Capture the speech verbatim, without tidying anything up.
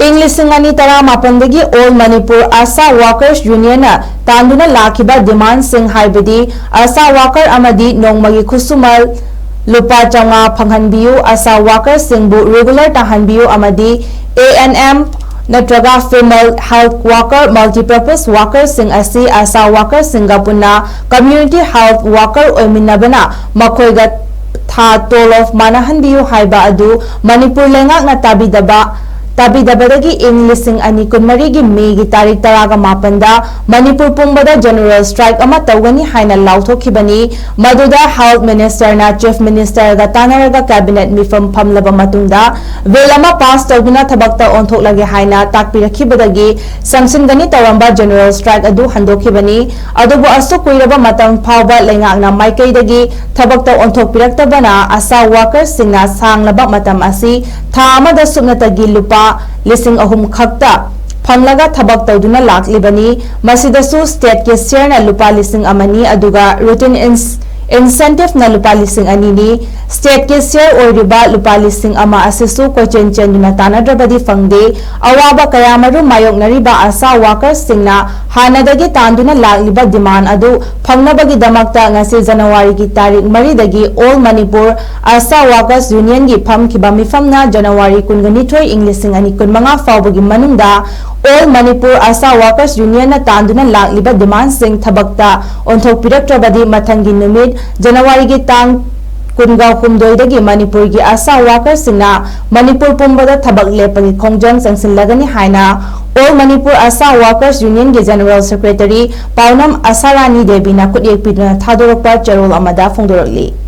ꯏꯪ ꯂꯤꯁꯤꯡ ꯑꯅꯤ ꯇꯔꯥꯃꯥꯄꯟꯗꯒꯤ All Manipur ASHA Workers Unionꯅ ꯇꯥꯟꯗꯨꯅ ꯂꯥꯛꯈꯤꯕ demandꯁꯤꯡ, ꯍꯥꯏꯕꯗꯤ ASHA worker ꯑꯃꯗꯤ ꯅꯣꯡꯃꯒꯤ ꯈꯨꯠꯁꯨꯃꯜ ꯂꯨꯄꯥ ꯆꯥꯝꯃꯉꯥ ꯐꯪꯍꯟꯕꯤꯌꯨ, ASHA workerꯁꯤꯡꯕꯨ regular ꯇꯥꯍꯟꯕꯤꯌꯨ ꯑꯃꯗꯤ ANM ꯅꯠꯇ꯭ꯔꯒ female health worker, multipurpose workerꯁꯤꯡ ꯑꯁꯤ ASHA workerꯁꯤꯡꯒ ꯄꯨꯟꯅ community health worker ꯑꯣꯏꯃꯤꯟꯅꯕꯅ ꯃꯈꯣꯏꯒ ꯊꯥ ꯇꯣꯂꯣꯞ ꯃꯥꯟꯅꯍꯟꯕꯤꯌꯨ ꯍꯥꯏꯕ ꯑꯗꯨ ꯃꯅꯤꯄꯨꯔ ꯂꯩꯉꯥꯛꯅ ꯇꯥꯕꯤꯗꯕ ꯇꯥꯕꯤꯗꯕꯗꯒꯤ ꯏꯪ ꯂꯤꯁꯤꯡ ꯑꯅꯤ ꯀꯨꯟꯃꯔꯤꯒꯤ ꯃꯦꯒꯤ ꯇꯥꯔꯤꯛ ꯇꯔꯥꯒ ꯃꯥꯄꯟꯗ ꯃꯅꯤꯄꯨꯔ ꯄꯨꯝꯕꯗ general strike ꯑꯃ ꯇꯧꯒꯅꯤ ꯍꯥꯏꯅ ꯂꯥꯎꯊꯣꯛꯈꯤꯕꯅꯤ꯫ ꯃꯗꯨꯗ health ministerꯅ chief ministerꯒ ꯇꯥꯟꯅꯔꯒ cabinet ꯃꯤꯐꯝ ꯐꯝꯂꯕ ꯃꯇꯨꯡꯗ bill ꯑꯃ pass ꯇꯧꯗꯨꯅ ꯊꯕꯛꯇ ꯑꯣꯟꯊꯣꯛꯂꯒꯦ ꯍꯥꯏꯅ ꯇꯥꯛꯄꯤꯔꯛꯈꯤꯕꯗꯒꯤ ꯆꯪꯁꯤꯟꯒꯅꯤ ꯇꯧꯔꯝꯕ general strike ꯑꯗꯨ ꯍꯟꯗꯣꯛꯈꯤꯕꯅꯤ꯫ ꯑꯗꯨꯕꯨ ꯑꯁꯨꯛ ꯀꯨꯏꯔꯕ ꯃꯇꯝ ꯐꯥꯎꯕ ꯂꯩꯉꯥꯛꯅ ꯃꯥꯏꯀꯩꯗꯒꯤ ꯊꯕꯛꯇ ꯑꯣꯟꯊꯣꯛꯄꯤꯔꯛꯇꯕꯅ ASHA workerꯁꯤꯡꯅ ꯁꯥꯡꯂꯕ ꯃꯇꯝ ꯑꯁꯤ ꯊꯥ ꯑꯃꯗ ꯁꯨꯞꯅꯇꯒꯤ ꯂꯨꯄꯥ ꯂꯤꯁꯤꯡ ꯑꯍꯨꯝ ꯈꯛꯇ ꯐꯪꯂꯒ ꯊꯕꯛ ꯇꯧꯗꯨꯅ ꯂꯥꯛꯂꯤꯕꯅꯤ꯫ ꯃꯁꯤꯗꯁꯨ stateꯀꯤ shareꯅ ꯂꯨꯄꯥ ꯂꯤꯁꯤꯡ ꯑꯃꯅꯤ, ꯑꯗꯨꯒ routine ins-, incentiveꯅ ꯂꯨꯄꯥ ꯂꯤꯁꯤꯡ ꯑꯅꯤꯅꯤ꯫ Stateꯀꯤ share ꯑꯣꯏꯔꯤꯕ ꯂꯨꯄꯥ ꯂꯤꯁꯤꯡ ꯑꯃ ꯑꯁꯤꯁꯨ ꯀꯣꯏꯆꯦꯟ ꯆꯦꯟꯗꯨꯅ ꯇꯥꯟꯅꯗ꯭ꯔꯕꯗꯤ ꯐꯪꯗꯦ꯫ ꯑꯋꯥꯕ ꯀꯌꯥꯃꯔꯨꯝ ꯃꯥꯌꯣꯛꯅꯔꯤꯕ ASHA workerꯁꯤꯡꯅ ꯍꯥꯟꯅꯗꯒꯤ ꯇꯥꯟꯗꯨꯅ ꯂꯥꯛꯂꯤꯕ demand ꯑꯗꯨ ꯐꯪꯅꯕꯒꯤꯗꯃꯛꯇ ꯉꯁꯤ ꯖꯅꯋꯥꯔꯤꯒꯤ ꯇꯥꯔꯤꯛ ꯃꯔꯤꯗꯒꯤ All Manipur ASHA Workers Unionꯒꯤ ꯐꯝꯈꯤꯕ ꯃꯤꯐꯝꯅ January ꯀꯨꯟꯒ ꯅꯤꯊꯣꯏ, ꯏꯪ ꯂꯤꯁꯤꯡ ꯑꯅꯤ ꯀꯨꯟꯃꯉꯥ ꯐꯥꯎꯕꯒꯤ ꯃꯅꯨꯡꯗ All Manipur ASHA Workers Unionꯅ ꯇꯥꯟꯗꯨꯅ ꯂꯥꯛꯂꯤꯕ demandꯁꯤꯡ ꯊꯕꯛꯇ ꯑꯣꯟꯊꯣꯛꯄꯤꯔꯛꯇ꯭ꯔꯕꯗꯤ ꯃꯊꯪꯒꯤ ꯅꯨꯃꯤꯠ ꯖꯅꯋꯥꯔꯤꯒꯤ ꯇꯥꯡ ꯀꯨꯟꯒ ꯍꯨꯝꯗꯣꯏꯗꯒꯤ ꯃꯅꯤꯄꯨꯔꯒꯤ ASHA workersꯁꯤꯡꯅ ꯃꯅꯤꯄꯨꯔ ꯄꯨꯝꯕꯗ ꯊꯕꯛ ꯂꯦꯞꯄꯒꯤ ꯈꯣꯡꯖꯪ ꯆꯪꯁꯤꯜꯂꯒꯅꯤ ꯍꯥꯏꯅ All Manipur ASHA Workers Unionꯒꯤ General Secretary ꯄꯥꯎꯅꯝ ꯑꯁꯥꯔꯥꯅꯤ ꯗꯦꯕꯤꯅ ꯈꯨꯠꯌꯦꯛ ꯄꯤꯗꯨꯅ ꯊꯥꯗꯣꯔꯛꯄ ꯆꯦꯔꯣꯜ ꯑꯃꯗ ꯐꯣꯡꯗꯣꯔꯛꯂꯤ꯫